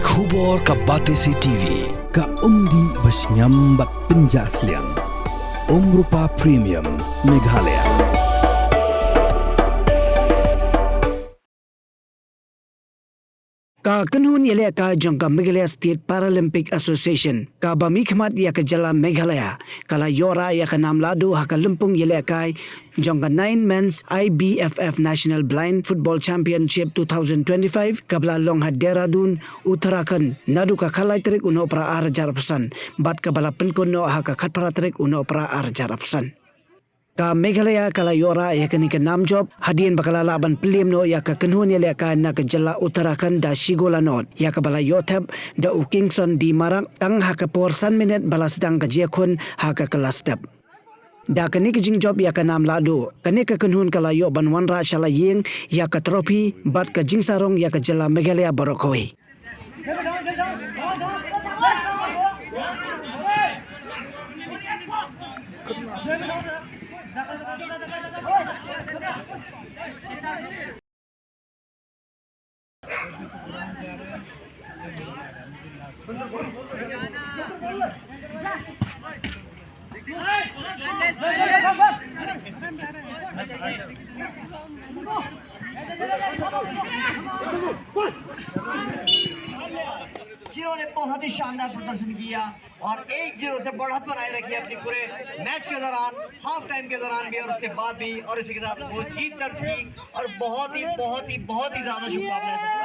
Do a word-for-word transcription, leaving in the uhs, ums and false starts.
Khubor ka Batesi T V, ka umdih ba shngiam bad pynjah sliang. Umrupa Premium, Meghalaya. Ka kynhun ïalehkai jong ka Meghalaya State Paralympic Association, kaba mihkhmat ïa ka jylla Meghalaya, ka la ïoh rah ïa ka nam lahduh ha ka lympung ïalehkai jong ka nine Men's I B F F National Blind Football Championship two thousand twenty-five, kaba la long ha Dehradun, Uttarakhand, naduh ka khatlai tarik u Nohprah ar hajar arphew san, bad kaba la pynkut noh ha ka khatphra tarik u Nohprah ar hajar arphew san. Ka Meghalaya ka la ïoh rah ïa kane ka nam jop hadien ba ka la lah ban pynliem noh ïa ka kynhun ïalehkai na ka jylla Uttarakhand da shi gol la nod, ïa kaba la ïoh thep da u Kingson D Marak tang ha ka por san minit ba la sdang ka jingïakhun ha ka kylla step. Da kane ka jingjop ïa ka nam lahduh, kane ka kynhun ka la ïoh ban wanrah sha la ïing ïa ka trophy bad ka jingsarong ïa ka jylla Meghalaya baroh kawei. जिन्होंने बहुत ही शानदार प्रदर्शन किया और एक जीरो से बढ़त बनाए रखी अपनी पूरे मैच के दौरान, हाफ टाइम के दौरान भी और उसके बाद भी, और इसी के साथ वो जीत दर्ज की और बहुत ही, बहुत ही, बहुत ही ज्यादा शुभकामनाएं।